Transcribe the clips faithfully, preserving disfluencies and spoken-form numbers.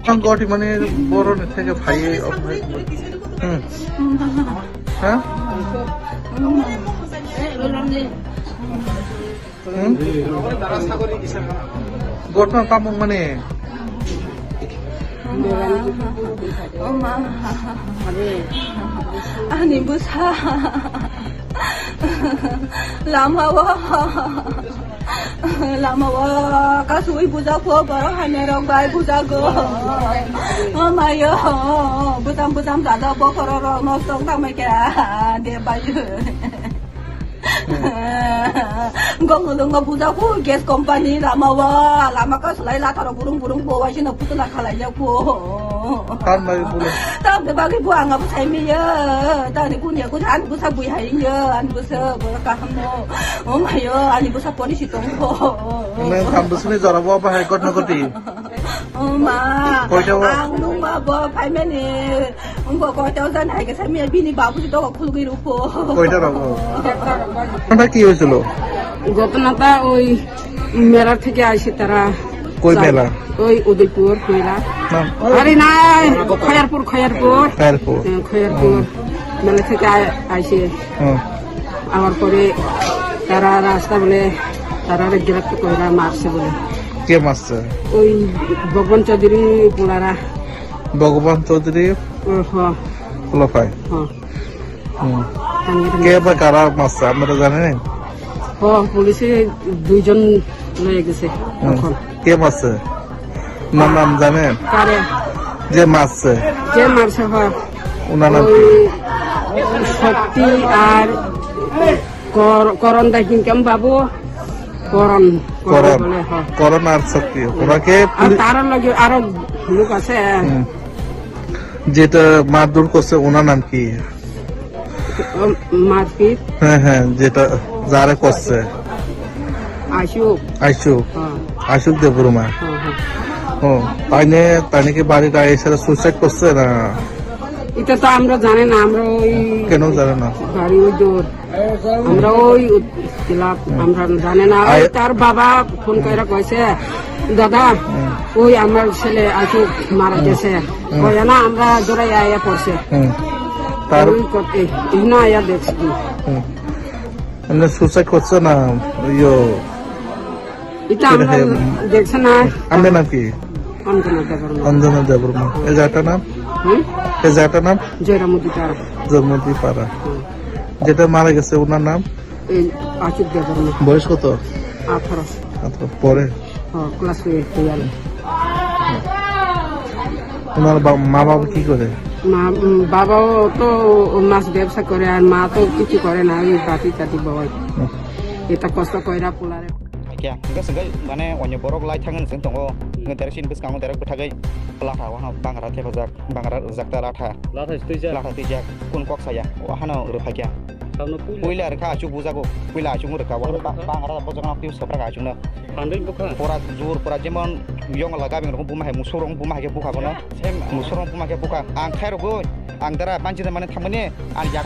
Ang goti mane boroni theke phaiwi. Hmm. Ha? Hmm? Gotno tamung mane. Oma. Ani bwsa. Lama o. Lama o kasui bujak o borok hamya rok bai bujak o. Oma yo. Bwtam bwtam dada bokhorok rok nosto wng tangmai khe. De bai. Gongolongo buja ku gas company lama wa, lama ka sulai la tharo burung burung bo wa sino putula khalai ja ku. Tan bai bule. Tam de bagi bu anga bu sai mi ya. Tani kun ya kun an bu sa bu hai ya, an bu sa bu ka ham no. Oh my yo, ani bu sa poni si tong ko. Nang tam bu sini jora bo ba hai kot no koti. Oh ma. Koita wa? Ang nung ma bo phai mani. Wngkha koita o jani hai khe samya bini babu si doga khulgwi rukho. Koita rogo? Anda ki hoychilo? ঘটনাটা ওই মেলা থেকে আইসে তারা। কই মেলা? ওই উদয়পুর মেলা। না। আরে না, খয়ারপুর, খয়ারপুর। খয়ারপুর। হ্যাঁ, খয়ারপুর। হুম। মেলা থেকে আই-, আইসে। হুম। আওয়ার পরে তারা রাস্তা বলে তারা গ্রেপ্তার করে মারছে বলে। কে মারছে? ওই ভগবান চৌধুরী পোলারা। ভগবান চৌধুরী? ও, হ। পোলাপাই? হ। হুম। আমি তো কে বা কারা মারছে আপনারা জানেন? হ, পুলিশে দুইজন লয়ে গেছে হুম। তখন। কে মারছে? নাম, নাম জানেন? কারে? যে মারছে? যে মারছে, হ। ওনার নাম কি? ওই শক্তি আর কর-, করণ দা কিংকাম বাবু, করণ, করণ। করণ বলে, হ। করণ আর শক্তি। ওনাকে আর পুলি- তার লগে আরো লোক আছে। হুম। যেটা মারধর করছে, ওনার নাম কি? ও, মারপিট। হ্যাঁ, হ্যাঁ, যেটা যারা করছে। আইসুক। আইসুক। হ্যাঁ। আইসুক দেববর্মা। হ্যাঁ, হ্যাঁ। ও, তাই নিয়ে, তাই নাকি বাড়িতে এসে সুইসাইড করছে না? এটা তো আমরা জানি না, আমরা ওই কেন জানে না? বাড়ি ওই দূর। আমরা ওই উত-, ক্লাব, হুম। আমরা জানি না। ওই আই- তার বাবা ফোন করে কইছে, "দাদা, হুম। ওই আমার ছেলে আইসুক মারা হুম। গেছে।" হুম। কয় না, আমরা জোরে আয়া পড়ছে। হুম। তার ওই করতে, এখানে আয়া দেখছি। হুম। মানে সুইসাইড করছে না, ইয়ো, এটা আমরা এটা হে-, দেখছি না। আপনার নাম কি? অঞ্জনা দেববর্মা। অঞ্জনা দেববর্মা। এই জায়গাটার নাম? হুম? এই জায়গাটার নাম? জয়রামতি পাড়া। জয়রামতি পাড়া। হুম। যেটা মারা গেছে, ওনার নাম? এই আশিক দেববর্মা। বয়স কত? আঠারো। আঠারো। পরে? হ্যাঁ, ক্লাস এইট, টুয়েলভ। ওনার বা-, মা বাবা কি করে? মা, উম, বাবাও তো মাছ ব্যবসা করে, আর মা তো কিছু করে না, ওই বাটি টাটি বয়। হুম। এটা কষ্ট কইরা পোলারে। Kya, hingke sengke, mane, onyo borok lai thangani seng tongo, hingke direct sini bwskango direct bwthagwi latha, wahano bangra thepajak, bangra rwjak ta latha. Latha se twijak. Latha twijak, kun kok saya, wahano rwphaikya. Puila rwkha achuk bujago, puila achuk rwkha, wahano ba-, bangra bojagno piu soprak achukno. Pura jur, pura jemon, yong laga beng rok buma hai, musuk rok buma hai khe bukha bono. Musuk rok buma khe bukha. Ang khai rogoi, ang dara banchi da mane thangmani, ang yak.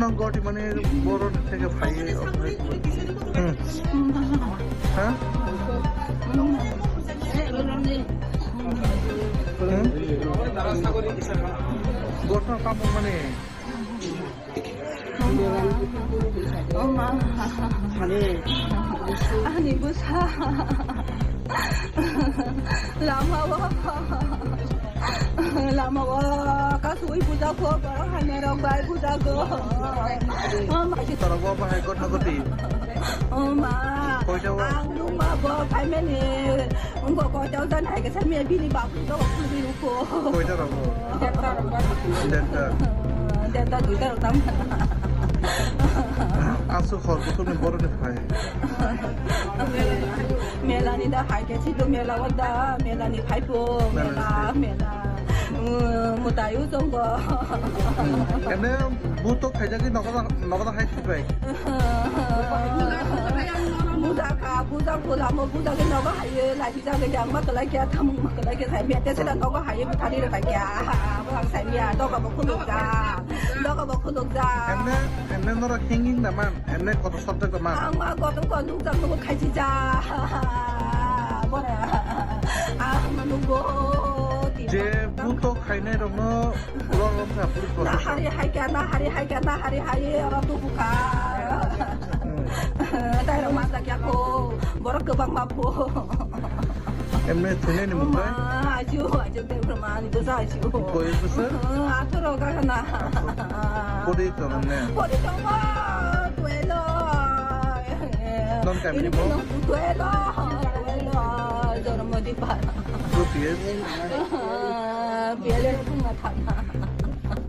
Nang goti mane borok theke phai. Hmm. Ha? Hmm? Gotno tamo mane. Oma. Ani bwsa. Lama o. Lama o kasui bujak o, borok hamya rok bai bujak o. Oma. Torok bo bahai gotno goti. Oh ma. Koita o? Ang nung ma bo phaimani. Ungko koita o jan hai khe samya bini babu to khudi uko. Koita rok o? Detta rok ba. Detta. Detta duita rok tam. Aswk hor kuthumni boroni phai. Mela ni da hai khe sido mela o da, mela ni phai po, mela, mela. Mutai o tongo. Ene buto khaijagwi nogo da, nogo da hai sibai. Buja kha, buja kula mo, buja ke nogo haye, laji ja ke jang ma kelai kya, thamung ma kelai kya, sai mete sila nogo haye, butani re kya, bang sai mia, nogo bo khuluk ja, nogo bo khuluk ja. Ene, ene noro hinging da man, ene koto subject da man. Ang ma koto ko nung jang nogo khaiji ja, bora, ang nogo. Je buto khainai rokno Ulo ulo kha police na protection. Hari hai kya, na hari hai kya, na hari hai, oro tu buka. Hmm. Tai rok masa kya ko, borok kwbang ma po. Emne thwinai ni mung bai? Ma, aju, aju te ma ni dosa aju. Boyos bwswk? Atharo ka na. Pori to ne. Pori to ma, tuelo. Non kamini mo? Tuelo, tuelo, jormo di pa. Two years? Bialir pun nggak tahu.